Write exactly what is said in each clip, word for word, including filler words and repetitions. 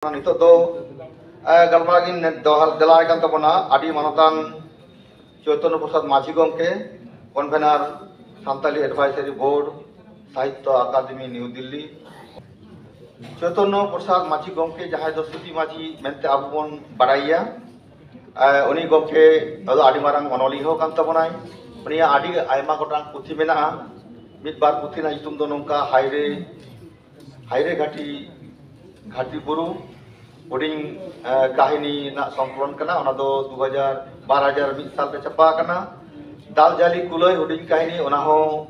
ᱱᱤᱛᱚᱜ ᱫᱚ ᱜᱟᱞᱢᱟᱨᱟᱣ ᱜᱤᱧ ᱫᱚᱦᱚ ᱫᱮᱞᱟᱭ ᱠᱟᱱ ᱛᱟᱵᱚᱱᱟ ᱟᱹᱰᱤ ᱢᱟᱱᱚᱛᱟᱱ ᱪᱳᱭᱛᱚᱱᱱᱚ ᱯᱨᱚᱥᱟᱫᱽ ᱢᱟᱹᱡᱷᱤ ᱜᱚᱢᱠᱮ, convener Santali advisory board, Sahitya Akademi, new Delhi. Chaitanya Prasad Majhi ᱜᱚᱢᱠᱮ, ᱡᱟᱦᱟᱸᱭ ᱫᱚ ᱥᱨᱤᱛᱤ ᱢᱟᱹᱡᱷᱤ ᱢᱮᱱᱛᱮ ᱟᱵᱚ ᱵᱚᱱ ᱵᱟᱲᱟᱭᱮᱭᱟ, ᱩᱱᱤ ᱜᱚᱢᱠᱮ ᱫᱚ ᱟᱹᱰᱤ ᱢᱟᱨᱟᱝ ᱚᱱᱚᱞᱤᱭᱟᱹ ᱦᱚᱸ ᱠᱟᱱ ᱛᱟᱵᱚᱱᱟᱭ᱾ ᱩᱱᱤᱭᱟᱜ ᱟᱹᱰᱤ ᱟᱭᱢᱟ ᱜᱚᱴᱟᱝ ᱯᱩᱛᱷᱤ ᱢᱮᱱᱟᱜᱼᱟ᱾ ᱢᱤᱫ ᱵᱟᱨ ᱯᱩᱛᱷᱤ ᱨᱮᱱᱟᱜ ᱧᱩᱛᱩᱢ ᱫᱚ ᱱᱚᱝᱠᱟ, ᱦᱟᱭᱨᱮ ᱦᱟᱭᱨᱮ ᱜᱷᱟᱴᱤ, ᱜᱷᱟᱴᱤ ᱵᱩᱨᱩ, ᱦᱩᱰᱤᱧ ᱠᱟᱹᱦᱱᱤ ᱨᱮᱱᱟᱜ ᱥᱚᱝᱠᱚᱞᱚᱱ ᱠᱟᱱᱟ᱾ ᱚᱱᱟ ᱫᱚ ᱫᱩ ᱦᱟᱡᱟᱨ ᱵᱟᱨ ᱦᱟᱡᱟᱨ ᱢᱤᱫ ᱥᱟᱞ ᱨᱮ ᱪᱷᱟᱯᱟ ᱟᱠᱟᱱᱟ᱾ ᱫᱟᱞ ᱡᱟᱹᱞᱤ ᱠᱩᱞᱟᱹᱭ, ᱦᱩᱰᱤᱧ ᱠᱟᱹᱦᱱᱤ, ᱚᱱᱟ ᱦᱚᱸ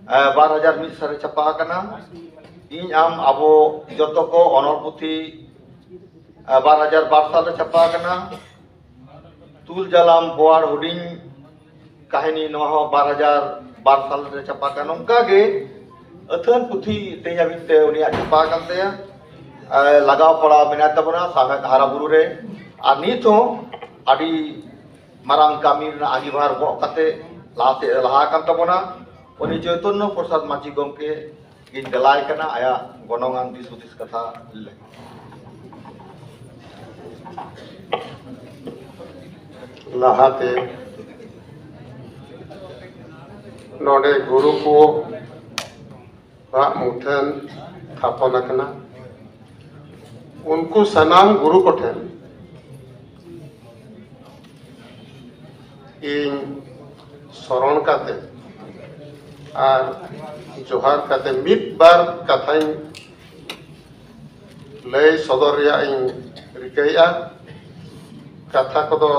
ᱵᱟᱨ ᱦᱟᱡᱟᱨ ᱢᱤᱫ ᱥᱟᱞ ᱨᱮ ᱪᱷᱟᱯᱟ ᱟᱠᱟᱱᱟ᱾ ᱤᱧ ᱟᱢ ᱟᱵᱚ ᱡᱚᱛᱚ ᱠᱚ, ᱚᱱᱚᱞ ᱯᱩᱛᱷᱤ, ᱵᱟᱨ ᱦᱟᱡᱟᱨ ᱵᱟᱨ ᱥᱟᱞ ᱨᱮ ᱪᱷᱟᱯᱟ ᱟᱠᱟᱱᱟ᱾ ᱛᱩᱞ ᱡᱟᱞᱟᱢ ᱵᱳᱣᱟᱲ, ᱦᱩᱰᱤᱧ ᱠᱟᱹᱦᱱᱤ, ᱱᱚᱣᱟ ᱦᱚᱸ ᱵᱟᱨ ᱦᱟᱡᱟᱨ ᱵᱟᱨ ᱥᱟᱞ ᱨᱮ ᱪᱷᱟᱯᱟ ᱟᱠᱟᱱᱟ᱾ ᱱᱚᱝᱠᱟ ᱜᱮ ᱟᱹᱛᱷᱟᱹᱱ ᱯᱩᱛᱷᱤ ᱛᱮᱦᱮᱧ ᱦᱟᱹᱵᱤᱡ ᱛᱮ ᱩᱱᱤᱭᱟᱜ ᱪᱷᱟᱯᱟ ᱟᱠᱟᱱ ᱛᱟᱭᱟ᱾ ᱞᱟᱜᱟᱣ ᱯᱟᱲᱟᱣ ᱢᱮᱱᱟᱭ ᱛᱟᱵᱚᱱᱟ ᱥᱟᱶᱦᱮᱫ ᱦᱟᱨᱟ ᱵᱩᱨᱩ ᱨᱮ, ᱟᱨ ᱱᱤᱛ ᱦᱚᱸ ᱟᱹᱰᱤ ᱢᱟᱨᱟᱝ ᱠᱟᱹᱢᱤ ᱨᱮᱱᱟᱜ ᱟᱸᱜᱤᱵᱷᱟᱨ ᱜᱚᱜ ᱠᱟᱛᱮ ᱞᱟᱦᱟ ᱥᱮᱫ ᱮ ᱞᱟᱦᱟ ᱟᱠᱟᱱ ᱛᱟᱵᱚᱱᱟ᱾ ᱩᱱᱤ ᱪᱳᱭᱛᱚᱱᱱᱚ ᱯᱨᱚᱥᱟᱫᱽ ᱢᱟᱹᱡᱷᱤ ᱜᱚᱢᱠᱮ ᱜᱤᱧ ᱫᱮᱞᱟᱭ ᱠᱟᱱᱟ ᱟᱭᱟᱜ ᱜᱚᱱᱚᱝᱟᱱ ᱫᱤᱥ ᱦᱩᱫᱤᱥ ᱠᱟᱛᱷᱟ ᱞᱟᱹᱭ᱾ ᱞᱟᱦᱟᱛᱮ ᱱᱚᱰᱮ ᱜᱩᱨᱩ ᱠᱚᱣᱟᱜ ᱢᱩᱴᱷᱟᱹᱱ ᱛᱷᱟᱯᱚᱱ ᱟᱠᱟᱱᱟ᱾ ᱩᱱᱠᱩ ᱥᱟᱱᱟᱢ ᱜᱩᱨᱩ ᱠᱚᱴᱷᱮᱱ ᱤᱧ ᱥᱚᱨᱚᱱ ᱠᱟᱛᱮ ᱟᱨ ᱡᱚᱦᱟᱨ ᱠᱟᱛᱮ ᱢᱤᱫ ᱵᱟᱨ ᱠᱟᱛᱷᱟᱧ ᱞᱟᱹᱭ ᱥᱚᱫᱚᱨ ᱨᱮᱭᱟᱜ ᱤᱧ ᱨᱤᱠᱟᱹᱭᱮᱫᱼᱟ᱾ ᱠᱟᱛᱷᱟ ᱠᱚᱫᱚ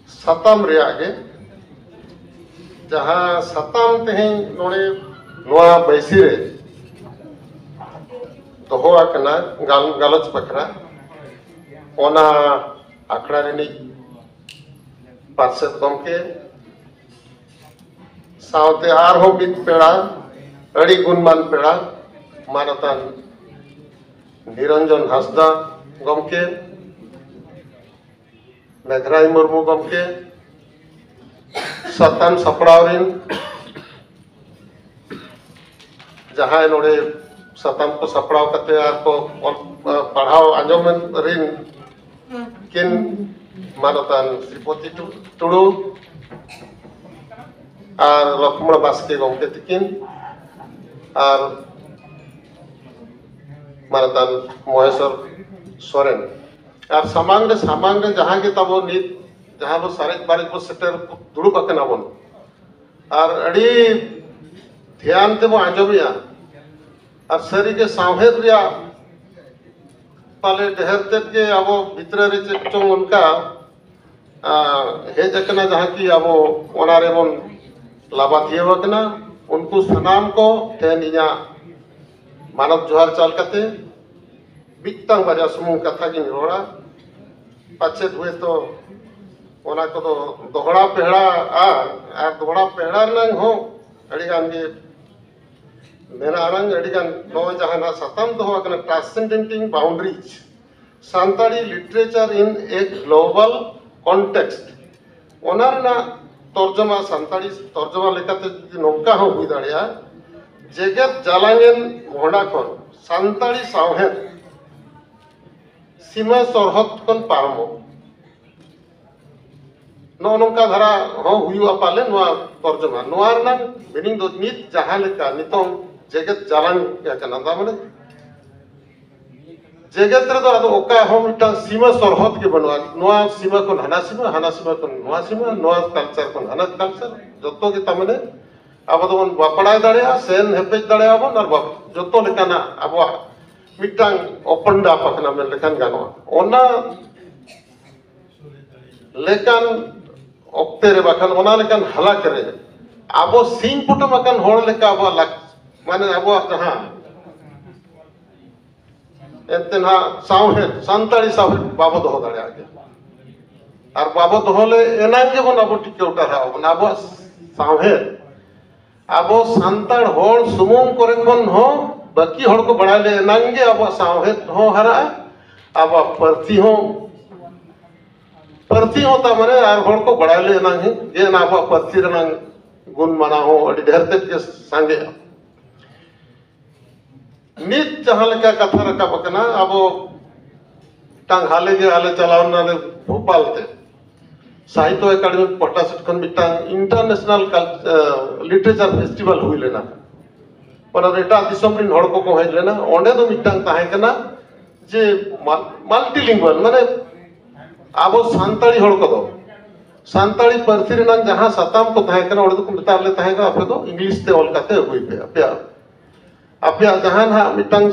ᱥᱟᱛᱟᱢ ᱨᱮᱭᱟᱜ ᱜᱮ, ᱡᱟᱦᱟᱸ ᱥᱟᱛᱟᱢ ᱛᱮᱦᱮᱧ ᱱᱚᱰᱮ ᱱᱚᱣᱟ ᱵᱟᱹᱭᱥᱤ ᱨᱮ ᱫᱚᱦᱚ ᱟᱠᱟᱱᱟ ᱜᱟᱞ-, ᱜᱟᱞᱚᱪ ᱵᱟᱠᱷᱨᱟ, ᱚᱱᱟ ᱟᱠᱷᱲᱟ ᱨᱤᱱᱤᱡ ᱯᱟᱨᱥᱮᱛ ᱜᱚᱢᱠᱮ ᱥᱟᱶᱛᱮ ᱟᱨᱦᱚᱸ ᱢᱤᱫ ᱯᱮᱲᱟ, ᱟᱹᱰᱤ ᱜᱩᱱᱢᱟᱱ ᱯᱮᱲᱟ, ᱢᱟᱱᱚᱛᱟᱱ ᱱᱤᱨᱚᱧᱡᱚᱱ ᱦᱟᱸᱥᱫᱟ ᱜᱚᱢᱠᱮ, ᱢᱮᱜᱷᱨᱟᱭ ᱢᱩᱨᱢᱩ ᱜᱚᱢᱠᱮ, ᱥᱟᱛᱟᱢ ᱥᱟᱯᱲᱟᱣ ᱨᱤᱱ ᱡᱟᱦᱟᱸᱭ ᱱᱚᱰᱮ ᱥᱟᱛᱟᱢ ᱠᱚ ᱥᱟᱯᱲᱟᱣ ᱠᱟᱛᱮ ᱟᱨ ᱠᱚ ᱚᱞ, ᱯᱟᱲᱦᱟᱣ ᱟᱸᱡᱚᱢ ᱨᱤᱱ ᱠᱤᱱ ᱢᱟᱱᱚᱛᱟᱱ ᱥᱨᱤᱯᱚᱛᱤ ᱴᱩ-, ᱴᱩᱰᱩ ᱟᱨ ᱞᱚᱠᱷᱢᱚᱬ ᱵᱟᱥᱠᱮ ᱜᱚᱢᱠᱮ ᱛᱤᱠᱤᱱ ᱟᱨ ᱢᱟᱱᱚᱛᱟᱱ ᱢᱚᱦᱮᱥᱚᱨ ᱥᱚᱨᱮᱱ᱾ ᱟᱨ ᱥᱟᱢᱟᱝ ᱨᱮ, ᱥᱟᱢᱟᱝ ᱨᱮ ᱡᱟᱦᱟᱸ ᱜᱮ ᱛᱟᱵᱚ ᱱᱤᱛ ᱡᱟᱦᱟᱸ ᱵᱚ ᱥᱟᱨᱮᱡ ᱵᱟᱨᱮᱡ ᱵᱚ ᱥᱮᱴᱮᱨ ᱫᱩᱲᱩᱵ ᱟᱠᱟᱱᱟ ᱵᱚᱱ, ᱟᱨ ᱟᱹᱰᱤ ᱫᱷᱮᱭᱟᱱ ᱛᱮᱵᱚ ᱟᱸᱡᱚᱢᱮᱜᱼᱟ᱾ ᱟᱨ ᱥᱟᱹᱨᱤᱜᱮ ᱥᱟᱶᱦᱮᱫ ᱨᱮᱭᱟᱜ ᱯᱟᱞᱮ ᱰᱷᱮᱨ ᱛᱮᱫ ᱜᱮ ᱟᱵᱚ ᱵᱷᱤᱛᱨᱤ ᱨᱮ ᱪᱮᱫ ᱪᱚᱝ ᱚᱱᱠᱟ, ᱟᱸ, ᱦᱮᱡ ᱟᱠᱟᱱᱟ, ᱡᱟᱦᱟᱸ ᱠᱤ ᱟᱵᱚ ᱚᱱᱟ ᱨᱮᱵᱚᱱ ᱞᱟᱵᱟᱫᱷᱤᱭᱟᱹᱣ ᱟᱠᱟᱱᱟ᱾ ᱩᱱᱠᱩ ᱥᱟᱱᱟᱢ ᱠᱚ ᱴᱷᱮᱱ ᱤᱧᱟᱹᱜ ᱢᱟᱱᱚᱛ ᱡᱚᱦᱟᱨ ᱪᱟᱞ ᱠᱟᱛᱮ ᱢᱤᱫᱴᱟᱝ ᱵᱟᱨᱭᱟ ᱥᱩᱢᱩᱝ ᱠᱟᱛᱷᱟ ᱜᱤᱧ ᱨᱚᱲᱟ᱾ ᱯᱟᱪᱮᱫ ᱦᱚᱭᱛᱳ ᱚᱱᱟ ᱠᱚᱫᱚ ᱫᱚᱦᱲᱟ ᱯᱮᱦᱲᱟ ᱟᱨ, ᱟᱨ ᱫᱚᱦᱲᱟ ᱯᱮᱦᱲᱟ ᱨᱮᱱᱟᱝ ᱦᱚᱸ ᱟᱹᱰᱤ ᱜᱟᱱ ᱜᱮ ᱢᱮᱱᱟᱜ ᱟᱱᱟᱝ, ᱟᱹᱰᱤ ᱜᱟᱱ ᱱᱚᱜᱼᱚᱭ ᱡᱟᱦᱟᱸ ᱱᱟᱜ ᱥᱟᱛᱟᱢ ᱫᱚᱦᱚ ᱟᱠᱟᱱᱟ, Transcending Boundaries, Santali Literature in a Global Context, ᱚᱱᱟ ᱨᱮᱱᱟᱜ ᱛᱚᱨᱡᱚᱢᱟ, ᱥᱟᱱᱛᱟᱲᱤ ᱛᱚᱨᱡᱚᱢᱟ ᱞᱮᱠᱟᱛᱮ ᱡᱩᱫᱤ ᱱᱚᱝᱠᱟ ᱦᱚᱸ ᱦᱩᱭ ᱫᱟᱲᱮᱭᱟᱜᱼᱟ, ᱡᱮᱜᱮᱛ ᱡᱟᱞᱟᱝ ᱮᱱ ᱢᱚᱦᱰᱟ ᱠᱷᱚᱱ ᱥᱟᱱᱛᱟᱲᱤ ᱥᱟᱶᱦᱮᱫ ᱥᱤᱢᱟᱹ ᱥᱚᱨᱦᱚᱫ ᱠᱷᱚᱱ ᱯᱟᱨᱚᱢᱚᱜ᱾ ᱱᱚᱜᱼᱚ ᱱᱚᱝᱠᱟ ᱫᱷᱟᱨᱟ ᱦᱚᱸ ᱦᱩᱭᱩᱜᱼᱟ ᱯᱟᱞᱮ ᱱᱚᱣᱟ ᱛᱚᱨᱡᱚᱢᱟ᱾ ᱱᱚᱣᱟ ᱨᱮᱱᱟᱜ meaning ᱫᱚ ᱱᱤᱛ ᱡᱟᱦᱟᱸ ᱞᱮᱠᱟ ᱱᱤᱛᱚᱝ ᱡᱮᱜᱮᱛ ᱡᱟᱞᱟᱝ ᱟᱠᱟᱱᱟ, ᱛᱟᱨ ᱢᱟᱱᱮ ᱡᱮᱜᱮᱛ ᱨᱮᱫᱚ ᱟᱫᱚ ᱚᱠᱟ ᱦᱚᱸ ᱢᱤᱫᱴᱟᱝ ᱥᱤᱢᱟᱹ ᱥᱚᱨᱦᱚᱫ ᱜᱮ ᱵᱟᱹᱱᱩᱜᱼᱟ᱾ ᱱᱚᱣᱟ ᱥᱤᱢᱟᱹ ᱠᱷᱚᱱ ᱦᱟᱱᱟ ᱥᱤᱢᱟᱹ, ᱦᱟᱱᱟ ᱥᱤᱢᱟᱹ ᱠᱷᱚᱱ ᱱᱚᱣᱟ ᱥᱤᱢᱟᱹ, ᱱᱚᱣᱟ culture ᱠᱷᱚᱱ ᱦᱟᱱᱟ culture, ᱡᱚᱛᱚ ᱜᱮ ᱛᱟᱨ ᱢᱟᱱᱮ ᱟᱵᱚ ᱫᱚᱵᱚᱱ ᱵᱟᱯᱲᱟᱭ ᱫᱟᱲᱮᱭᱟᱜᱼᱟ, ᱥᱮᱱ ᱦᱮᱯᱮᱡ ᱫᱟᱲᱮᱭᱟᱜᱼᱟ ᱵᱚᱱ, ᱟᱨ ᱵᱟᱯ-, ᱡᱚᱛᱚ ᱞᱮᱠᱟᱱᱟᱜ ᱟᱵᱚᱣᱟᱜ ᱢᱤᱫᱴᱟᱝ open up ᱟᱠᱟᱱᱟ ᱢᱮᱱ ᱞᱮᱠᱷᱟᱱ ᱜᱟᱱᱚᱜᱼᱟ᱾ ᱚᱱᱟ ᱞᱮᱠᱟᱱ ᱚᱠᱛᱮ ᱨᱮ, ᱵᱟᱠᱷᱟᱱ ᱚᱱᱟ ᱞᱮᱠᱟᱱ ᱦᱟᱞᱟᱛ ᱨᱮ ᱟᱵᱚ ᱥᱤᱧ ᱯᱚᱴᱚᱢ ᱟᱠᱟᱱ ᱦᱚᱲ ᱞᱮᱠᱟ ᱟᱵᱚᱣᱟᱜ ᱞᱟᱠ-, ᱢᱟᱱᱮ ᱟᱵᱚᱣᱟᱜ ᱡᱟᱦᱟᱸ ᱮᱱᱛᱮ ᱱᱟᱦᱟᱜ ᱥᱟᱶᱦᱮᱫ, ᱥᱟᱱᱛᱟᱲᱤ ᱥᱟᱶᱦᱮᱫ ᱵᱟᱵᱚ ᱫᱚᱦᱚ ᱫᱟᱲᱮᱭᱟᱜ ᱜᱮᱭᱟ᱾ ᱟᱨ ᱵᱟᱵᱚ ᱫᱚᱦᱚ ᱞᱮ ᱮᱱᱟᱝ ᱜᱮᱵᱚᱱ ᱟᱵᱚ ᱴᱤᱠᱟᱹᱣ ᱴᱟᱨᱦᱟᱣ ᱟᱵᱚᱱ᱾ ᱟᱵᱚᱣᱟᱜ ᱥᱟᱶᱦᱮᱫ ᱟᱵᱚ ᱥᱟᱱᱛᱟᱲ ᱦᱚᱲ ᱥᱩᱢᱩᱝ ᱠᱚᱨᱮ ᱠᱷᱚᱱ ᱦᱚᱸ ᱵᱟᱹᱠᱤ ᱦᱚᱲ ᱠᱚ ᱵᱟᱲᱟᱭ ᱞᱮ ᱮᱱᱟᱝ ᱜᱮ ᱟᱵᱚᱣᱟᱜ ᱥᱟᱶᱦᱮᱫ ᱦᱚᱸ ᱦᱟᱨᱟᱜᱼᱟ, ᱟᱵᱚᱣᱟᱜ ᱯᱟᱹᱨᱥᱤ ᱦᱚᱸ, ᱯᱟᱹᱨᱥᱤ ᱦᱚᱸ ᱛᱟ ᱢᱟᱱᱮ ᱟᱨ ᱦᱚᱲ ᱠᱚ ᱵᱟᱲᱟᱭ ᱞᱮ ᱮᱱᱟᱝ ᱜᱮ ᱚᱱᱟ ᱟᱵᱚᱣᱟᱜ ᱯᱟᱹᱨᱥᱤ ᱨᱮᱱᱟᱝ ᱜᱩᱱ ᱢᱟᱱᱟᱣ ᱦᱚᱸ ᱟᱹᱰᱤ ᱰᱷᱮᱨ ᱛᱮᱫ ᱜᱮ ᱥᱟᱸᱜᱮᱜᱼᱟ᱾ ᱱᱤᱛ ᱡᱟᱦᱟᱸ ᱞᱮᱠᱟ ᱠᱟᱛᱷᱟ ᱨᱟᱠᱟᱵ ᱟᱠᱟᱱᱟ, ᱟᱵᱚ ᱢᱤᱫᱴᱟᱝ ᱦᱟᱞᱮ ᱜᱮ ᱟᱞᱮ ᱪᱟᱞᱟᱣ ᱞᱮᱱᱟᱞᱮ ᱵᱷᱳᱯᱟᱞ ᱛᱮ, ᱥᱟᱦᱤᱛᱛᱚ ᱮᱠᱟᱰᱮᱢᱤ ᱯᱟᱦᱴᱟ ᱥᱮᱫ ᱠᱷᱚᱱ ᱢᱤᱫᱴᱟᱝ international cult-, ᱟᱸ, literature festival ᱦᱩᱭ ᱞᱮᱱᱟ᱾ ᱚᱱᱟ ᱫᱚ ᱮᱴᱟᱜ ᱫᱤᱥᱚᱢ ᱨᱮᱱ ᱦᱚᱲ ᱠᱚᱠᱚ ᱦᱮᱡ ᱞᱮᱱᱟ᱾ ᱚᱸᱰᱮ ᱫᱚ ᱢᱤᱫᱴᱟᱝ ᱛᱟᱦᱮᱸ ᱠᱟᱱᱟ ᱡᱮ multilingual, ᱢᱟᱱᱮ ᱟᱵᱚ ᱥᱟᱱᱛᱟᱲᱤ ᱦᱚᱲ ᱠᱚᱫᱚ ᱥᱟᱱᱛᱟᱲᱤ ᱯᱟᱹᱨᱥᱤ ᱨᱮᱱᱟᱜ ᱡᱟᱦᱟᱸ ᱥᱟᱛᱟᱢ ᱠᱚ ᱛᱟᱦᱮᱸ ᱠᱟᱱᱟ, ᱚᱸᱰᱮ ᱫᱚᱠᱚ ᱢᱮᱛᱟᱫ ᱞᱮ ᱛᱟᱦᱮᱸ ᱠᱟᱱᱟ, ᱟᱯᱮ ᱫᱚ ᱤᱝᱞᱤᱥ ᱛᱮ ᱚᱞ ᱠᱟᱛᱮ ᱟᱹᱜᱩᱭ ᱯᱮ, ᱟᱯᱮᱭᱟᱜ, ᱟᱯᱮᱭᱟᱜ ᱡᱟᱦᱟᱸ ᱱᱟᱦᱟᱜ ᱢᱤᱫᱴᱟᱝ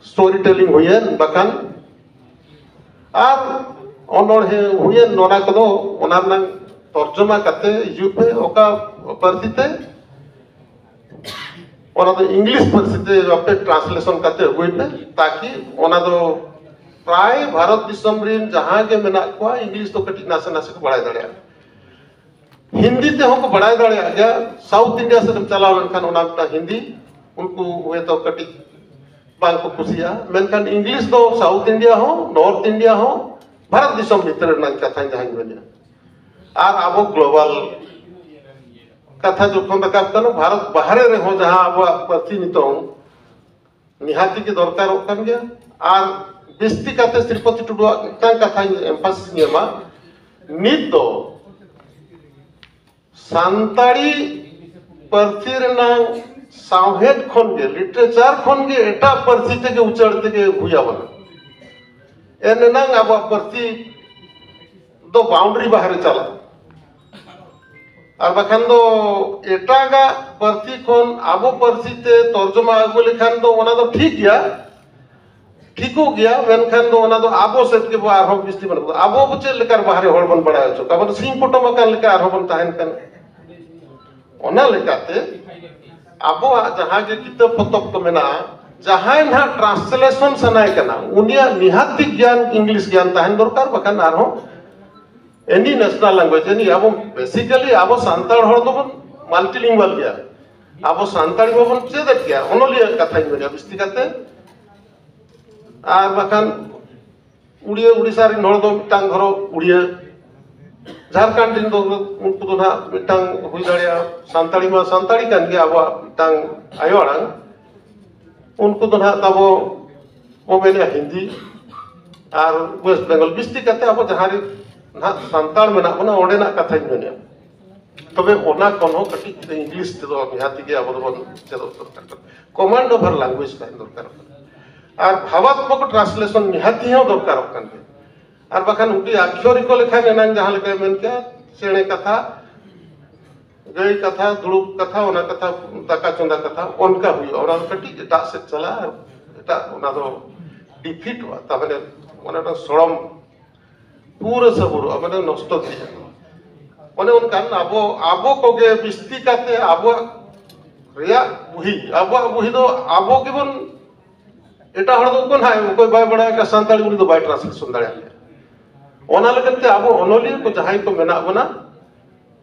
story telling ᱦᱩᱭᱮᱱ, ᱵᱟᱠᱷᱟᱱ ᱟᱨ ᱚᱱᱚᱬᱦᱮ ᱦᱩᱭᱮᱱ, ᱱᱚᱣᱟ ᱠᱚᱫᱚ ᱚᱱᱟ ᱨᱮᱱᱟᱜ ᱛᱚᱨᱡᱚᱢᱟ ᱠᱟᱛᱮ ᱦᱤᱡᱩᱜ ᱯᱮ, ᱚᱠᱟ ᱯᱟᱹᱨᱥᱤ ᱛᱮ, ᱚᱱᱟ ᱫᱚ ᱤᱝᱞᱤᱥ ᱯᱟᱹᱨᱥᱤ ᱛᱮ ᱟᱯᱮ translation ᱠᱟᱛᱮ ᱟᱹᱜᱩᱭ ᱯᱮ, ᱛᱟᱠᱤ ᱚᱱᱟ ᱫᱚ ᱯᱨᱟᱭ ᱵᱷᱟᱨᱚᱛ ᱫᱤᱥᱚᱢ ᱨᱮᱱ ᱡᱟᱦᱟᱸ ᱜᱮ ᱢᱮᱱᱟᱜ ᱠᱚᱣᱟ, ᱤᱝᱞᱤᱥ ᱫᱚ ᱠᱟᱹᱴᱤᱡ ᱱᱟᱥᱮ ᱱᱟᱥᱮ ᱠᱚ ᱵᱟᱲᱟᱭ ᱫᱟᱲᱮᱭᱟᱜᱼᱟ᱾ ᱦᱤᱱᱫᱤ ᱛᱮᱦᱚᱸ ᱠᱚ ᱵᱟᱲᱟᱭ ᱫᱟᱲᱮᱭᱟᱜ ᱜᱮᱭᱟ᱾ South India ᱥᱮᱫ ᱮᱢ ᱪᱟᱞᱟᱣ ᱞᱮᱱᱠᱷᱟᱱ ᱚᱱᱟ ᱢᱤᱫᱴᱟᱝ ᱦᱤᱱᱫᱤ ᱩᱱᱠᱩ ᱦᱚᱭᱛᱳ ᱠᱟᱹᱴᱤᱡ ᱵᱟᱝ ᱠᱚ ᱠᱩᱥᱤᱭᱟᱜᱼᱟ, ᱢᱮᱱᱠᱷᱟᱱ ᱤᱝᱞᱤᱥ ᱫᱚ South India ᱦᱚᱸ, North India ᱦᱚᱸ, ᱵᱷᱟᱨᱚᱛ ᱫᱤᱥᱚᱢ ᱵᱷᱤᱛᱨᱤ ᱨᱮᱱᱟᱜ ᱠᱟᱛᱷᱟᱧ ᱡᱟᱦᱟᱸᱧ ᱢᱮᱱᱮᱫᱼᱟ᱾ ᱟᱨ ᱟᱵᱚ global ᱠᱟᱛᱷᱟ ᱡᱚᱠᱷᱚᱱ ᱨᱟᱠᱟᱵ ᱠᱟᱱᱟ, ᱵᱷᱟᱨᱚᱛ ᱵᱟᱦᱨᱮ ᱨᱮᱦᱚᱸ ᱡᱟᱦᱟᱸ ᱟᱵᱚᱣᱟᱜ ᱯᱟᱹᱨᱥᱤ ᱱᱤᱛᱚᱝ ᱱᱤᱦᱟᱹᱛᱤ ᱜᱮ ᱫᱚᱨᱠᱟᱨᱚᱜ ᱠᱟᱱ ᱜᱮᱭᱟ᱾ ᱟᱨ ᱵᱤᱥᱛᱤ ᱠᱟᱛᱮ ᱥᱨᱤᱯᱚᱛᱤ ᱴᱩᱰᱩᱣᱟᱜ ᱢᱤᱫᱴᱟᱝ ᱠᱟᱛᱷᱟᱧ emphasis ᱤᱧ ᱮᱢᱟ, ᱱᱤᱛ ᱫᱚ ᱥᱟᱱᱛᱟᱲᱤ ᱯᱟᱹᱨᱥᱤ ᱨᱮᱱᱟᱝ ᱥᱟᱶᱦᱮᱫ ᱠᱷᱚᱱ ᱜᱮ, literature ᱠᱷᱚᱱ ᱜᱮ ᱮᱴᱟᱜ ᱯᱟᱹᱨᱥᱤ ᱛᱮᱜᱮ ᱩᱪᱟᱹᱲ ᱛᱮᱜᱮ ᱦᱩᱭ ᱟᱵᱚᱱᱟ᱾ ᱮᱱ ᱮᱱᱟᱝ ᱟᱵᱚᱣᱟᱜ ᱯᱟᱹᱨᱥᱤ ᱫᱚ boundary ᱵᱟᱦᱨᱮ ᱪᱟᱞᱟᱜᱼᱟ᱾ ᱟᱨ ᱵᱟᱠᱷᱟᱱ ᱫᱚ ᱮᱴᱟᱜᱟᱜ ᱯᱟᱹᱨᱥᱤ ᱠᱷᱚᱱ ᱟᱵᱚ ᱯᱟᱹᱨᱥᱤ ᱛᱮ ᱛᱚᱨᱡᱚᱢᱟ ᱟᱹᱜᱩ ᱞᱮᱠᱷᱟᱱ ᱫᱚ ᱚᱱᱟ ᱫᱚ ᱴᱷᱤᱠ ᱜᱮᱭᱟ, ᱴᱷᱤᱠᱚᱜ ᱜᱮᱭᱟ, ᱢᱮᱱᱠᱷᱟᱱ ᱫᱚ ᱚᱱᱟ ᱫᱚ ᱟᱵᱚ ᱥᱮᱫ ᱜᱮᱵᱚ ᱟᱨᱦᱚᱸ ᱵᱤᱥᱛᱤ ᱵᱚᱱ ᱟᱹᱜᱩ᱾ ᱟᱵᱚ ᱵᱚ ᱪᱮᱫ ᱞᱮᱠᱟ ᱵᱟᱦᱨᱮ ᱦᱚᱲ ᱵᱚᱱ ᱵᱟᱲᱟᱭ ᱦᱚᱪᱚ ᱠᱚᱣᱟ? ᱟᱵᱚ ᱫᱚ ᱥᱤᱧ ᱯᱚᱴᱚᱢ ᱟᱠᱟᱱ ᱞᱮᱠᱟ ᱟᱨᱦᱚᱸ ᱵᱚᱱ ᱛᱟᱦᱮᱱ ᱠᱟᱱᱟ᱾ ᱚᱱᱟ ᱞᱮᱠᱟᱛᱮ ᱟᱵᱚᱣᱟᱜ ᱡᱟᱦᱟᱸ ᱜᱮ ᱠᱤᱛᱟᱹᱵ ᱯᱚᱛᱚᱵ ᱠᱚ ᱢᱮᱱᱟᱜᱼᱟ, ᱡᱟᱦᱟᱸᱭ ᱱᱟᱦᱟᱜ translation ᱥᱟᱱᱟᱭᱮ ᱠᱟᱱᱟ, ᱩᱱᱤᱭᱟᱜ ᱱᱤᱦᱟᱹᱛᱤ ᱜᱮᱭᱟᱱ, English ᱜᱮᱭᱟᱱ ᱛᱟᱦᱮᱱ ᱫᱚᱨᱠᱟᱨ, ᱵᱟᱠᱷᱟᱱ ᱟᱨᱦᱚᱸ any national language, any, ᱟᱵᱚ basically ᱟᱵᱚ ᱥᱟᱱᱛᱟᱲ ᱦᱚᱲ ᱫᱚᱵᱚᱱ multilingual ᱜᱮᱭᱟ, ᱟᱵᱚ ᱥᱟᱱᱛᱟᱲᱤ ᱵᱟᱵᱚᱱ ᱪᱮᱫᱮᱫ ᱜᱮᱭᱟ, ᱚᱱᱚᱞᱤᱭᱟᱹ ᱠᱟᱛᱷᱟᱧ ᱢᱮᱱᱟ ᱵᱤᱥᱛᱤ ᱠᱟᱛᱮ᱾ ᱟᱨ ᱵᱟᱠᱷᱟᱱ ᱩᱲᱤᱭᱟᱹ, ᱩᱲᱤᱥᱥᱟ ᱨᱮᱱ ᱦᱚᱲ ᱫᱚ ᱢᱤᱫᱴᱟᱝ ᱫᱷᱚᱨᱚ ᱩᱲᱤᱭᱟᱹ, ᱡᱷᱟᱲᱠᱷᱚᱸᱰ ᱨᱮᱱ ᱫᱚ ᱩᱱᱠᱩ ᱫᱚ ᱱᱟᱦᱟᱜ ᱢᱤᱫᱴᱟᱝ ᱦᱩᱭ ᱫᱟᱲᱮᱭᱟᱜᱼᱟ, ᱥᱟᱱᱛᱟᱲᱤ ᱢᱟ ᱥᱟᱱᱛᱟᱲᱤ ᱠᱟᱱ ᱜᱮᱭᱟ, ᱟᱵᱚᱣᱟᱜ ᱢᱤᱫᱴᱟᱝ ᱟᱭᱳ ᱟᱲᱟᱝ᱾ ᱩᱱᱠᱩ ᱫᱚ ᱱᱟᱦᱟᱜ ᱛᱟᱵᱚ ᱵᱚ ᱢᱮᱱᱮᱫᱼᱟ ᱦᱤᱱᱫᱤ ᱟᱨ ᱳᱭᱮᱥᱴ ᱵᱮᱝᱜᱚᱞ, ᱵᱤᱥᱛᱤ ᱠᱟᱛᱮ ᱟᱵᱚ ᱡᱟᱦᱟᱸ ᱨᱮ ᱱᱟᱦᱟᱜ ᱥᱟᱱᱛᱟᱲ ᱢᱮᱱᱟᱜ ᱵᱚᱱᱟ, ᱚᱸᱰᱮᱱᱟᱜ ᱠᱟᱛᱷᱟᱧ ᱢᱮᱱᱮᱫᱼᱟ᱾ ᱛᱚᱵᱮ ᱚᱱᱟ ᱠᱷᱚᱱ ᱦᱚᱸ ᱠᱟᱹᱴᱤᱡ ᱤᱝᱞᱤᱥ ᱛᱮᱫᱚ ᱱᱤᱦᱟᱹᱛᱤ ᱜᱮ ᱟᱵᱚ ᱫᱚᱵᱚᱱ ᱪᱮᱫᱚᱜ ᱫᱚᱨᱠᱟᱨ ᱠᱟᱱᱟ᱾ ᱠᱚᱢᱟᱱᱰ ᱳᱵᱷᱟᱨ ᱞᱮᱝᱜᱩᱭᱮᱡᱽ ᱛᱟᱦᱮᱱ ᱫᱚᱨᱠᱟᱨᱚᱜ ᱠᱟᱱᱟ᱾ ᱟᱨ ᱵᱷᱟᱵᱟᱛᱢᱚᱠ ᱴᱨᱟᱱᱥᱞᱮᱥᱚᱱ ᱱᱤᱦᱟᱹᱛᱤ ᱦᱚᱸ ᱫᱚᱨᱠᱟᱨᱚᱜ ᱠᱟᱱ ᱜᱮᱭᱟ᱾ ᱟᱨ ᱵᱟᱠᱷᱟᱱ ᱩᱱᱤ ᱟᱠᱷᱭᱚᱨᱤᱠᱚ ᱞᱮᱠᱷᱟᱱ ᱮᱱᱟᱝ ᱡᱟᱦᱟᱸ ᱞᱮᱠᱟᱭ ᱢᱮᱱ ᱠᱮᱜᱼᱟ, ᱪᱮᱬᱮ ᱠᱟᱛᱷᱟ, ᱜᱟᱹᱭ ᱠᱟᱛᱷᱟ, ᱫᱩᱲᱩᱵ ᱠᱟᱛᱷᱟ, ᱚᱱᱟ ᱠᱟᱛᱷᱟ, ᱫᱟᱠᱟ ᱪᱚᱸᱫᱟ ᱠᱟᱛᱷᱟ, ᱚᱱᱠᱟ ᱦᱩᱭᱩᱜᱼᱟ᱾ ᱚᱱᱟ ᱫᱚ ᱠᱟᱹᱴᱤᱡ ᱮᱴᱟᱜ ᱥᱮᱫ ᱪᱟᱞᱟᱜᱼᱟ, ᱟᱨ ᱮᱴᱟᱜ ᱚᱱᱟ ᱫᱚ ᱰᱤᱯᱷᱤᱴᱚᱜᱼᱟ, ᱛᱟᱨᱢᱟᱱᱮ ᱚᱱᱟ ᱫᱚ ᱥᱚᱲᱚᱢ ᱯᱩᱨᱟᱹ ᱥᱟᱹᱵᱩᱨᱚᱜᱼᱟ, ᱢᱟᱱᱮ ᱱᱚᱥᱴᱚ ᱜᱮᱭᱟ᱾ ᱚᱱᱮ ᱚᱱᱠᱟᱱ ᱟᱵᱚ, ᱟᱵᱚ ᱠᱚᱜᱮ ᱵᱤᱥᱛᱤ ᱠᱟᱛᱮ ᱟᱵᱚᱣᱟᱜ ᱨᱮᱭᱟᱜ ᱵᱩᱦᱤ, ᱟᱵᱚᱣᱟᱜ ᱵᱩᱦᱤ ᱫᱚ ᱟᱵᱚ ᱜᱮᱵᱚᱱ, ᱮᱴᱟᱜ ᱦᱚᱲ ᱫᱚ ᱚᱠᱚᱭ ᱱᱟᱦᱟᱜ, ᱚᱠᱚᱭ ᱵᱟᱭ ᱵᱟᱲᱟᱭ ᱟᱠᱟᱫ ᱥᱟᱱᱛᱟᱲᱤ, ᱩᱱᱤ ᱫᱚ ᱵᱟᱭ ᱴᱨᱟᱱᱥᱞᱮᱥᱚᱱ ᱫᱟᱲᱮᱭᱟᱜ ᱜᱮᱭᱟ᱾ ᱚᱱᱟ ᱞᱟᱹᱜᱤᱫ ᱛᱮ ᱟᱵᱚ ᱚᱱᱚᱞᱤᱭᱟᱹ ᱠᱚ ᱡᱟᱦᱟᱸᱭ ᱠᱚ ᱢᱮᱱᱟᱜ ᱵᱚᱱᱟ,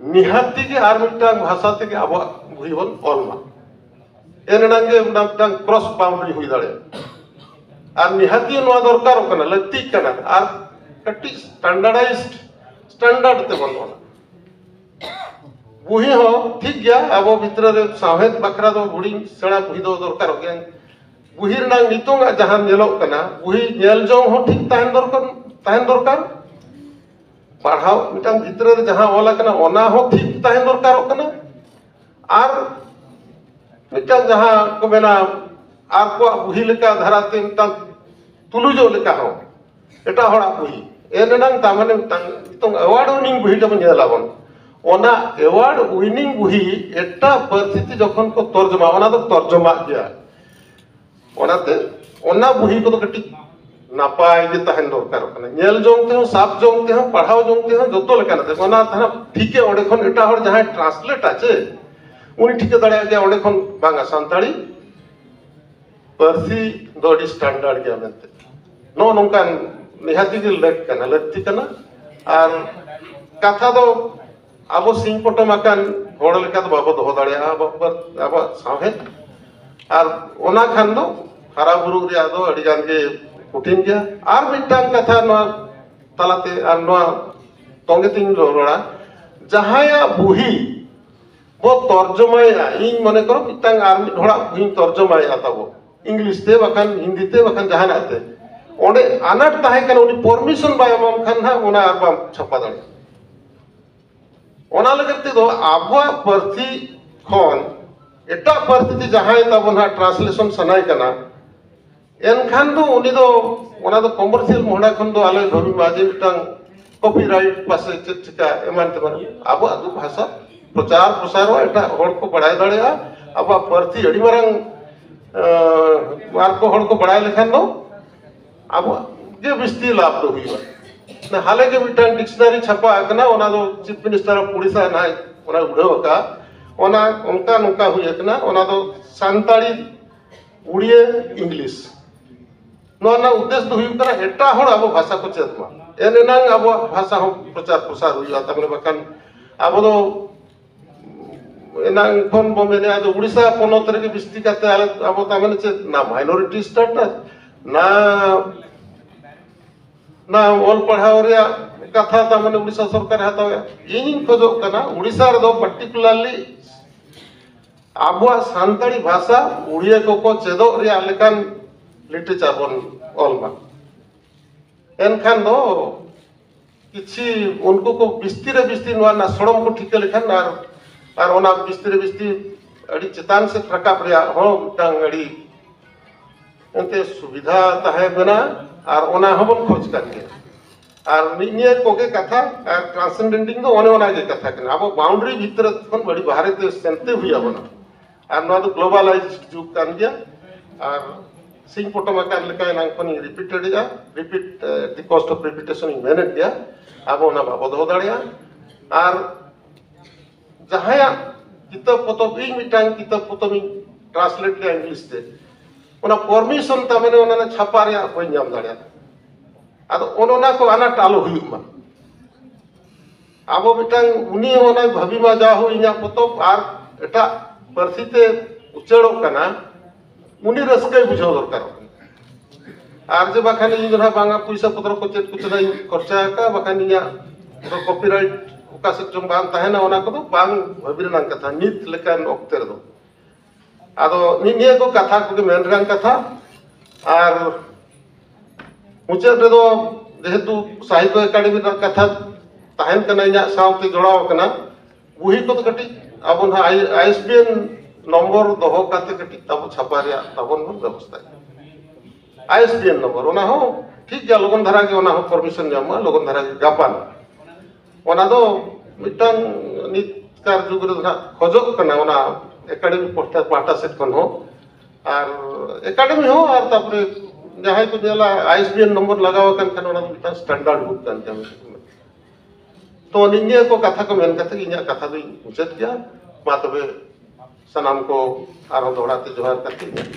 ᱱᱤᱦᱟᱹᱛᱤ ᱜᱮ ᱟᱨ ᱢᱤᱫᱴᱟᱝ ᱵᱷᱟᱥᱟ ᱛᱮᱜᱮ ᱟᱵᱚᱣᱟᱜ ᱵᱩᱦᱤ ᱵᱚᱱ ᱚᱞ ᱢᱟ᱾ ᱮᱱ ᱮᱱᱟᱝ ᱜᱮ ᱚᱱᱟ ᱢᱤᱫᱴᱟᱝ ᱠᱨᱚᱥ ᱵᱟᱣᱩᱱᱰᱟᱨᱤ ᱦᱩᱭ ᱫᱟᱲᱮᱭᱟᱜᱼᱟ᱾ ᱟᱨ ᱱᱤᱦᱟᱹᱛᱤ ᱱᱚᱣᱟ ᱫᱚᱨᱠᱟᱨᱚᱜ ᱠᱟᱱᱟ, ᱞᱟᱹᱠᱛᱤᱜ ᱠᱟᱱᱟ, ᱟᱨ ᱠᱟᱹᱴᱤᱡ ᱥᱴᱟᱱᱰᱟᱨᱰᱟᱭᱤᱡᱰ, ᱥᱴᱟᱱᱰᱟᱨᱰ ᱛᱮᱵᱚᱱ ᱚᱞᱟ᱾ ᱵᱩᱦᱤ ᱦᱚᱸ ᱴᱷᱤᱠ ᱜᱮᱭᱟ, ᱟᱵᱚ ᱵᱷᱤᱛᱨᱤ ᱨᱮ ᱥᱟᱶᱦᱮᱫ ᱵᱟᱠᱷᱨᱟ ᱫᱚ ᱦᱩᱰᱤᱧ ᱥᱮᱬᱟ ᱵᱩᱦᱤ ᱫᱚ ᱫᱚᱨᱠᱟᱨᱚᱜ ᱜᱮᱭᱟ᱾ ᱵᱩᱦᱤ ᱨᱮᱱᱟᱜ ᱱᱤᱛᱚᱝᱟᱜ ᱡᱟᱦᱟᱸ ᱧᱮᱞᱚᱜ ᱠᱟᱱᱟ, ᱵᱩᱦᱤ ᱧᱮᱞ ᱡᱚᱝ ᱦᱚᱸ ᱴᱷᱤᱠ ᱛᱟᱦᱮᱱ ᱫᱚᱨᱠᱟᱨ, ᱛᱟᱦᱮᱱ ᱫᱚᱨᱠᱟᱨ᱾ ᱯᱟᱲᱦᱟᱣ ᱢᱤᱫᱴᱟᱝ ᱵᱷᱤᱛᱨᱤ ᱨᱮ ᱡᱟᱦᱟᱸ ᱚᱞ ᱟᱠᱟᱱᱟ, ᱚᱱᱟ ᱦᱚᱸ ᱴᱷᱤᱠ ᱛᱟᱦᱮᱱ ᱫᱚᱨᱠᱟᱨᱚᱜ ᱠᱟᱱᱟ᱾ ᱟᱨ ᱢᱤᱫᱴᱟᱝ ᱡᱟᱦᱟᱸ ᱠᱚ ᱢᱮᱱᱟ, ᱟᱠᱚᱣᱟᱜ ᱵᱩᱦᱤ ᱞᱮᱠᱟ ᱫᱷᱟᱨᱟᱛᱮ ᱢᱤᱫᱴᱟᱝ ᱛᱩᱞᱩᱡᱚᱜ ᱞᱮᱠᱟ ᱦᱚᱸ ᱮᱴᱟᱜ ᱦᱚᱲᱟᱜ ᱵᱩᱦᱤ᱾ ᱮᱱ ᱮᱱᱟᱝ ᱛᱟᱨ ᱢᱟᱱᱮ ᱢᱤᱫᱴᱟᱝ ᱱᱤᱛᱚᱝ ᱮᱣᱟᱨᱰ ᱩᱭᱱᱤᱝ ᱵᱩᱦᱤ ᱛᱟᱵᱚᱱ ᱧᱮᱞ ᱟᱵᱚᱱ, ᱚᱱᱟ ᱮᱣᱟᱨᱰ ᱩᱭᱱᱤᱝ ᱵᱩᱦᱤ ᱮᱴᱟᱜ ᱯᱟᱹᱨᱥᱤ ᱛᱮ ᱡᱚᱠᱷᱚᱱ ᱠᱚ ᱛᱚᱨᱡᱚᱢᱟ, ᱚᱱᱟ ᱫᱚ ᱛᱚᱨᱡᱚᱢᱟᱜ ᱜᱮᱭᱟ᱾ ᱚᱱᱟᱛᱮ ᱚᱱᱟ ᱵᱩᱦᱤ ᱠᱚᱫᱚ ᱠᱟᱹᱴᱤᱡ ᱱᱟᱯᱟᱭ ᱜᱮ ᱛᱟᱦᱮᱱ ᱫᱚᱨᱠᱟᱨᱚᱜ ᱠᱟᱱᱟ, ᱧᱮᱞ ᱡᱚᱝ ᱛᱮᱦᱚᱸ, ᱥᱟᱵ ᱡᱚᱝ ᱛᱮᱦᱚᱸ, ᱯᱟᱲᱦᱟᱣ ᱡᱚᱝ ᱛᱮᱦᱚᱸ, ᱡᱚᱛᱚ ᱞᱮᱠᱟᱱᱟᱜ ᱛᱮ᱾ ᱚᱱᱟ ᱫᱷᱟᱨᱟ ᱴᱷᱤᱠᱮ ᱚᱸᱰᱮ ᱠᱷᱚᱱ ᱮᱴᱟᱜ ᱦᱚᱲ ᱡᱟᱦᱟᱸᱭ ᱴᱨᱟᱱᱥᱞᱮᱴᱟ ᱪᱮ, ᱩᱱᱤ ᱴᱷᱤᱠᱟᱹ ᱫᱟᱲᱮᱭᱟᱜ ᱜᱮᱭᱟ ᱚᱸᱰᱮ ᱠᱷᱚᱱ ᱵᱟᱝᱟ, ᱥᱟᱱᱛᱟᱲᱤ ᱯᱟᱹᱨᱥᱤ ᱫᱚ ᱟᱹᱰᱤ ᱥᱴᱟᱱᱰᱟᱨᱰ ᱜᱮᱭᱟ ᱢᱮᱱᱛᱮ᱾ ᱱᱚᱜᱼᱚ ᱱᱚᱝᱠᱟᱱ ᱱᱤᱦᱟᱹᱛᱤ ᱜᱮ ᱞᱟᱹᱠ ᱠᱟᱱᱟ, ᱞᱟᱹᱠᱛᱤ ᱠᱟᱱᱟ᱾ ᱟᱨ ᱠᱟᱛᱷᱟ ᱫᱚ ᱟᱵᱚ ᱥᱤᱧ ᱯᱚᱴᱚᱢ ᱟᱠᱟᱱ ᱦᱚᱲ ᱞᱮᱠᱟ ᱫᱚ ᱵᱟᱵᱚ ᱫᱚᱦᱚ ᱫᱟᱲᱮᱭᱟᱜᱼᱟ ᱟᱵᱚᱣᱟᱜ ᱯᱟᱹᱨ-, ᱟᱵᱚᱣᱟᱜ ᱥᱟᱶᱦᱮᱫ᱾ ᱟᱨ ᱚᱱᱟ ᱠᱷᱟᱱ ᱫᱚ ᱦᱟᱨᱟ ᱵᱩᱨᱩ ᱨᱮᱭᱟᱜ ᱫᱚ ᱟᱹᱰᱤ ᱜᱟᱱ ᱜᱮ ᱠᱚᱴᱷᱤᱱ ᱜᱮᱭᱟ᱾ ᱟᱨ ᱢᱤᱫᱴᱟᱝ ᱠᱟᱛᱷᱟ ᱱᱚᱣᱟ ᱛᱟᱞᱟᱛᱮ ᱟᱨ ᱱᱚᱣᱟ ᱛᱚᱸᱜᱮ ᱛᱤᱧ ᱨᱚᱲᱟ, ᱡᱟᱦᱟᱸᱭᱟᱜ ᱵᱩᱦᱤ ᱵᱚ ᱛᱚᱨᱡᱚᱢᱟᱭᱟ, ᱤᱧ ᱢᱚᱱᱮ ᱠᱚᱨᱚ ᱢᱤᱫᱴᱟᱝ ᱟᱨ ᱢᱤᱫ ᱦᱚᱲᱟᱜ ᱵᱩᱦᱤᱧ ᱛᱚᱨᱡᱚᱢᱟᱭᱟ ᱛᱟᱵᱚ, ᱤᱝᱞᱤᱥ ᱛᱮ, ᱵᱟᱠᱷᱟᱱ ᱦᱤᱱᱫᱤ ᱛᱮ, ᱵᱟᱠᱷᱟᱱ ᱡᱟᱦᱟᱱᱟᱜ ᱛᱮ᱾ ᱚᱸᱰᱮ ᱟᱱᱟᱴ ᱛᱟᱦᱮᱸ ᱠᱟᱱᱟ, ᱩᱱᱤ ᱯᱟᱨᱢᱤᱥᱚᱱ ᱵᱟᱭ ᱮᱢᱟᱢ ᱠᱷᱟᱱ ᱦᱟᱸᱜ ᱚᱱᱟ ᱟᱨ ᱵᱟᱢ ᱪᱷᱟᱯᱟ ᱫᱟᱲᱮᱭᱟᱜᱼᱟ᱾ ᱚᱱᱟ ᱞᱟᱹᱜᱤᱫ ᱛᱮᱫᱚ ᱟᱵᱚᱣᱟᱜ ᱯᱟᱹᱨᱥᱤ ᱠᱷᱚᱱ ᱮᱴᱟᱜ ᱯᱟᱹᱨᱥᱤ ᱛᱮ ᱡᱟᱦᱟᱸᱭ ᱛᱟᱵᱚᱱ ᱦᱟᱸᱜ ᱴᱨᱟᱱᱥᱞᱮᱥᱚᱱ ᱥᱟᱱᱟᱭ ᱠᱟᱱᱟ, ᱮᱱᱠᱷᱟᱱ ᱫᱚ ᱩᱱᱤ ᱫᱚ, ᱚᱱᱟ ᱫᱚ ᱠᱚᱢᱚᱨᱥᱤᱭᱟᱞ ᱢᱚᱦᱰᱟ ᱠᱷᱚᱱ ᱫᱚ ᱟᱞᱚᱭ ᱵᱷᱟᱹᱵᱤ ᱢᱟ ᱡᱮ ᱢᱤᱫᱴᱟᱝ ᱠᱚᱯᱤᱨᱟᱭᱤᱴ ᱯᱟᱥᱮ ᱪᱮᱫ ᱪᱤᱠᱟ ᱮᱢᱟᱱ ᱛᱮᱢᱟᱱ᱾ ᱟᱵᱚᱣᱟᱜ ᱫᱚ ᱵᱷᱟᱥᱟ ᱯᱨᱚᱪᱟᱨ ᱯᱨᱚᱥᱟᱨᱚᱜᱼᱟ, ᱮᱴᱟᱜ ᱦᱚᱲ ᱠᱚ ᱵᱟᱲᱟᱭ ᱫᱟᱲᱮᱭᱟᱜᱼᱟ, ᱟᱵᱚᱣᱟᱜ ᱯᱟᱹᱨᱥᱤ ᱟᱹᱰᱤ ᱢᱟᱨᱟᱝ ᱟᱨ ᱠᱚ ᱦᱚᱲ ᱠᱚ ᱵᱟᱲᱟᱭ ᱞᱮᱠᱷᱟᱱ ᱫᱚ ᱟᱵᱚᱣᱟᱜ ᱜᱮ ᱵᱤᱥᱛᱤ ᱞᱟᱵᱷ ᱫᱚ ᱦᱩᱭᱩᱜᱼᱟ᱾ ᱦᱟᱞᱮ ᱜᱮ ᱢᱤᱫᱴᱟᱝ ᱰᱤᱠᱥᱱᱟᱨᱤ ᱪᱷᱟᱯᱟ ᱟᱠᱟᱱᱟ, ᱚᱱᱟ ᱫᱚ ᱪᱤᱯ ᱢᱤᱱᱤᱥᱴᱟᱨ ᱚᱯᱷ ᱩᱲᱤᱥᱥᱟ ᱱᱟᱦᱟᱜ ᱚᱱᱟ ᱩᱰᱷᱟᱹᱣ ᱟᱠᱟᱫ᱾ ᱚᱱᱟ ᱚᱱᱠᱟ ᱱᱚᱝᱠᱟ ᱦᱩᱭ ᱟᱠᱟᱱᱟ, ᱚᱱᱟ ᱫᱚ ᱥᱟᱱᱛᱟᱲᱤ, ᱩᱲᱤᱭᱟᱹ, ᱤᱝᱞᱤᱥ᱾ ᱱᱚᱣᱟ ᱨᱮᱱᱟᱜ ᱩᱫᱽᱫᱮᱥ ᱫᱚ ᱦᱩᱭᱩᱜ ᱠᱟᱱᱟ ᱮᱴᱟᱜ ᱦᱚᱲ ᱟᱵᱚ ᱵᱷᱟᱥᱟ ᱠᱚ ᱪᱮᱫ ᱢᱟ, ᱮᱱ ᱮᱱᱟᱝ ᱟᱵᱚᱣᱟᱜ ᱵᱷᱟᱥᱟ ᱦᱚᱸ ᱯᱨᱚᱪᱟᱨ ᱯᱨᱚᱥᱟᱨ ᱦᱩᱭᱩᱜᱼᱟ᱾ ᱛᱟᱨᱢᱟᱱᱮ ᱵᱟᱠᱷᱟᱱ ᱟᱵᱚ ᱫᱚ ᱮᱱᱟᱝ ᱠᱷᱚᱱ ᱵᱚ ᱢᱮᱱᱮᱫᱼᱟ, ᱟᱫᱚ ᱩᱲᱤᱥᱥᱟ ᱯᱚᱱᱚᱛ ᱨᱮᱜᱮ ᱵᱤᱥᱛᱤ ᱠᱟᱛᱮ ᱟᱞᱮ ᱟᱵᱚ ᱛᱟᱨᱢᱟᱱᱮ ᱪᱮᱫ ᱱᱟ ᱢᱟᱭᱱᱚᱨᱤᱴᱤ ᱥᱴᱮᱴᱟᱥ ᱱᱟ ᱱᱟ ᱚᱞ ᱯᱟᱲᱦᱟᱣ ᱨᱮᱭᱟᱜ ᱠᱟᱛᱷᱟ ᱛᱟᱨᱢᱟᱱᱮ ᱩᱲᱤᱥᱥᱟ ᱥᱚᱨᱠᱟᱨᱮ ᱦᱟᱛᱟᱣᱮᱫᱼᱟ᱾ ᱤᱧᱤᱧ ᱠᱷᱚᱡᱚᱜ ᱠᱟᱱᱟ ᱩᱲᱤᱥᱥᱟ ᱨᱮᱫᱚ ᱯᱟᱨᱴᱤᱠᱩᱞᱟᱨᱞᱤ ᱟᱵᱚᱣᱟᱜ ᱥᱟᱱᱛᱟᱲᱤ ᱵᱷᱟᱥᱟ ᱩᱲᱤᱭᱟᱹ ᱠᱚᱠᱚ ᱪᱮᱫᱚᱜ ᱨᱮᱭᱟᱜ ᱞᱮᱠᱟᱱ ᱞᱤᱴᱟᱨᱮᱪᱟᱨ ᱵᱚᱱ ᱚᱞ ᱢᱟ᱾ ᱮᱱᱠᱷᱟᱱ ᱫᱚ ᱠᱤᱪᱷᱤ ᱩᱱᱠᱩ ᱠᱚ ᱵᱤᱥᱛᱤ ᱨᱮ ᱵᱤᱥᱛᱤ ᱱᱚᱣᱟ ᱨᱮᱱᱟᱜ ᱥᱚᱲᱚᱢ ᱠᱚ ᱴᱷᱤᱠᱟᱹ ᱞᱮᱠᱷᱟᱱ ᱟᱨ ᱟᱨ ᱚᱱᱟ ᱵᱤᱥᱛᱤ ᱨᱮ ᱵᱤᱥᱛᱤ ᱟᱹᱰᱤ ᱪᱮᱛᱟᱱ ᱥᱮᱫ ᱨᱟᱠᱟᱵ ᱨᱮᱭᱟᱜ ᱦᱚᱸ ᱢᱤᱫᱴᱟᱝ ᱟᱹᱰᱤ ᱮᱱᱛᱮ ᱥᱩᱵᱤᱫᱷᱟ ᱛᱟᱦᱮᱸ ᱠᱟᱱᱟ᱾ ᱟᱨ ᱚᱱᱟ ᱦᱚᱸᱵᱚᱱ ᱠᱷᱚᱡᱽ ᱠᱟᱱ ᱜᱮᱭᱟ᱾ ᱟᱨ ᱱᱤᱭᱟᱹ ᱠᱚᱜᱮ ᱠᱟᱛᱷᱟ, ᱟᱨ ᱴᱨᱟᱱᱥᱮᱱᱰᱮᱱᱰᱤᱝ ᱫᱚ ᱚᱱᱮ ᱚᱱᱟ ᱜᱮ ᱠᱟᱛᱷᱟ ᱠᱟᱱᱟ᱾ ᱟᱵᱚ ᱵᱟᱣᱩᱱᱰᱟᱨᱤ ᱵᱷᱤᱛᱨᱤ ᱠᱷᱚᱱ ᱟᱹᱰᱤ ᱵᱟᱦᱨᱮ ᱛᱮ ᱥᱮᱱᱛᱮ ᱦᱩᱭ ᱟᱵᱚᱱᱟ᱾ ᱟᱨ ᱱᱚᱣᱟ ᱫᱚ ᱜᱞᱳᱵᱟᱞᱟᱭᱤᱡᱰ ᱡᱩᱜᱽ ᱠᱟᱱ ᱜᱮᱭᱟ᱾ ᱟᱨ ᱥᱤᱧ ᱯᱚᱴᱚᱢ ᱟᱠᱟᱱ ᱞᱮᱠᱟ ᱮᱱᱟᱝ ᱠᱷᱚᱱᱤᱧ ᱨᱤᱯᱤᱴᱮᱰ ᱮᱫᱼᱟ, ᱨᱤᱯᱤᱴ ᱫᱤ ᱠᱚᱥᱴ ᱚᱯᱷ ᱨᱤᱯᱤᱴᱮᱥᱚᱱ ᱤᱧ ᱢᱮᱱᱮᱫ ᱜᱮᱭᱟ᱾ ᱟᱵᱚ ᱚᱱᱟ ᱵᱟᱵᱚ ᱫᱚᱦᱚ ᱫᱟᱲᱮᱭᱟᱜᱼᱟ᱾ ᱟᱨ ᱡᱟᱦᱟᱸᱭᱟᱜ ᱠᱤᱛᱟᱹᱵ ᱯᱚᱛᱚᱵ, ᱤᱧ ᱢᱤᱫᱴᱟᱝ ᱠᱤᱛᱟᱹᱵ ᱯᱚᱛᱚᱵ ᱤᱧ ᱴᱨᱟᱱᱥᱞᱮᱴ ᱞᱮᱫᱼᱟ ᱤᱝᱞᱤᱥ ᱛᱮ, ᱚᱱᱟ ᱯᱟᱨᱢᱤᱥᱚᱱ ᱛᱟᱨ ᱢᱟᱱᱮ ᱚᱱᱟ ᱨᱮᱱᱟᱜ ᱪᱷᱟᱯᱟ ᱨᱮᱭᱟᱜ ᱵᱟᱹᱧ ᱧᱟᱢ ᱫᱟᱲᱮᱭᱟᱜᱼᱟ᱾ ᱟᱫᱚ ᱚᱱ ᱚᱱᱟ ᱠᱚ ᱟᱱᱟᱴ ᱟᱞᱚ ᱦᱩᱭᱩᱜ ᱢᱟ᱾ ᱟᱵᱚ ᱢᱤᱫᱴᱟᱝ ᱩᱱᱤ ᱚᱱᱟᱭ ᱵᱷᱟᱹᱵᱤ ᱢᱟ, ᱡᱟ ᱦᱳ ᱤᱧᱟᱹᱜ ᱯᱚᱛᱚᱵ ᱟᱨ ᱮᱴᱟᱜ ᱯᱟᱹᱨᱥᱤ ᱛᱮ ᱩᱪᱟᱹᱲᱚᱜ ᱠᱟᱱᱟ, ᱩᱱᱤ ᱨᱟᱹᱥᱠᱟᱹᱭ ᱵᱩᱡᱷᱟᱹᱣ ᱫᱚᱨᱠᱟᱨᱚᱜ ᱠᱟᱱᱟ᱾ ᱟᱨ ᱡᱮ ᱵᱟᱠᱷᱟᱱ ᱤᱧ ᱫᱚ ᱱᱟᱦᱟᱜ ᱵᱟᱝᱟ ᱯᱚᱭᱥᱟ ᱯᱚᱛᱨᱚ ᱠᱚ ᱪᱮᱫ ᱠᱚ ᱪᱮᱫ ᱤᱧ ᱠᱷᱚᱨᱪᱟ ᱟᱠᱟᱫᱼᱟ, ᱵᱟᱠᱷᱟᱱ ᱤᱧᱟᱹᱜ ᱠᱚᱯᱤᱨᱟᱭᱤᱴ ᱚᱠᱟ ᱥᱮᱫ ᱪᱚᱝ ᱵᱟᱝ ᱛᱟᱦᱮᱱᱟ, ᱚᱱᱟ ᱠᱚᱫᱚ ᱵᱟᱝ ᱵᱷᱟᱹᱵᱤ ᱨᱮᱱᱟᱜ ᱠᱟᱛᱷᱟ ᱱᱤᱛ ᱞᱮᱠᱟᱱ ᱚᱠᱛᱮ ᱨᱮᱫᱚ᱾ ᱟᱫᱚ ᱱᱤ- ᱱᱤᱭᱟᱹ ᱠᱚ ᱠᱟᱛᱷᱟ ᱠᱚᱜᱮ ᱢᱮᱱ ᱨᱮᱱᱟᱜ ᱠᱟᱛᱷᱟ᱾ ᱟᱨ ᱢᱩᱪᱟᱹᱫ ᱨᱮᱫᱚ ᱡᱮᱦᱮᱛᱩ ᱥᱟᱦᱤᱛᱛᱚ ᱮᱠᱟᱰᱮᱢᱤ ᱨᱮᱱᱟᱜ ᱠᱟᱛᱷᱟ ᱛᱟᱦᱮᱱ ᱠᱟᱱᱟ, ᱤᱧᱟᱹᱜ ᱥᱟᱶᱛᱮ ᱡᱚᱲᱟᱣ ᱟᱠᱟᱱᱟ, ᱵᱩᱦᱤ ᱠᱚᱫᱚ ᱠᱟᱹᱴᱤᱡ ᱟᱵᱚ ᱱᱟᱦᱟᱜ ᱟᱭ- ᱟᱭᱮᱥᱵᱤᱮᱱ ᱱᱚᱢᱵᱚᱨ ᱫᱚᱦᱚ ᱠᱟᱛᱮ ᱠᱟᱹᱴᱤᱡ ᱟᱵᱚ ᱪᱷᱟᱯᱟ ᱨᱮᱭᱟᱜ ᱛᱟᱵᱚᱱ ᱵᱚᱱ ᱵᱮᱵᱚᱥᱛᱷᱟᱭᱟ᱾ ᱟᱭᱮᱥᱵᱤᱮᱱ ᱱᱚᱢᱵᱚᱨ ᱚᱱᱟ ᱦᱚᱸ ᱴᱷᱤᱠ ᱜᱮᱭᱟ, ᱞᱚᱜᱚᱱ ᱫᱷᱟᱨᱟ ᱜᱮ ᱚᱱᱟ ᱦᱚᱸ ᱯᱟᱨᱢᱤᱥᱚᱱ ᱧᱟᱢᱚᱜᱼᱟ, ᱞᱚᱜᱚᱱ ᱫᱷᱟᱨᱟ ᱜᱮ ᱜᱟᱯᱟᱱ᱾ ᱚᱱᱟ ᱫᱚ ᱢᱤᱫᱴᱟᱝ ᱱᱤᱛᱠᱟᱨ ᱡᱩᱜᱽ ᱨᱮ ᱱᱟᱦᱟᱜ ᱠᱷᱚᱡᱚᱜ ᱠᱟᱱᱟ, ᱚᱱᱟ ᱮᱠᱟᱰᱮᱢᱤ ᱯᱟᱦᱴᱟ ᱯᱟᱦᱴᱟ ᱥᱮᱫ ᱠᱷᱚᱱ ᱦᱚᱸ, ᱟᱨ ᱮᱠᱟᱰᱮᱢᱤ ᱦᱚᱸ, ᱟᱨ ᱛᱟᱨᱯᱚᱨᱮ ᱡᱟᱦᱟᱸᱭ ᱠᱚ ᱧᱮᱞᱟ ᱟᱭᱮᱥᱵᱤᱮᱱ ᱱᱚᱢᱵᱚᱨ ᱞᱟᱜᱟᱣ ᱟᱠᱟᱱ ᱠᱷᱟᱱ ᱚᱱᱟ ᱫᱚ ᱢᱤᱫᱴᱟᱝ ᱥᱴᱮᱱᱰᱟᱨᱰ ᱵᱩᱠ ᱠᱟᱱ ᱜᱮᱭᱟ᱾ ᱛᱚ ᱱᱤᱭᱟᱹ ᱠᱚ ᱠᱟᱛᱷᱟ ᱠᱚ ᱢᱮᱱ ᱠᱟᱛᱮ ᱤᱧᱟᱹᱜ ᱠᱟᱛᱷᱟ ᱫᱚᱧ ᱢᱩᱪᱟᱹᱫ ᱜᱮᱭᱟ᱾ ᱢᱟ ᱛᱚᱵᱮ ᱥᱟᱱᱟᱢ ᱠᱚ ᱟᱨᱦᱚᱸ ᱫᱚᱦᱲᱟ ᱛᱮ ᱡᱚᱦᱟᱨ ᱠᱟᱛᱮ ᱤᱧᱟᱹᱜ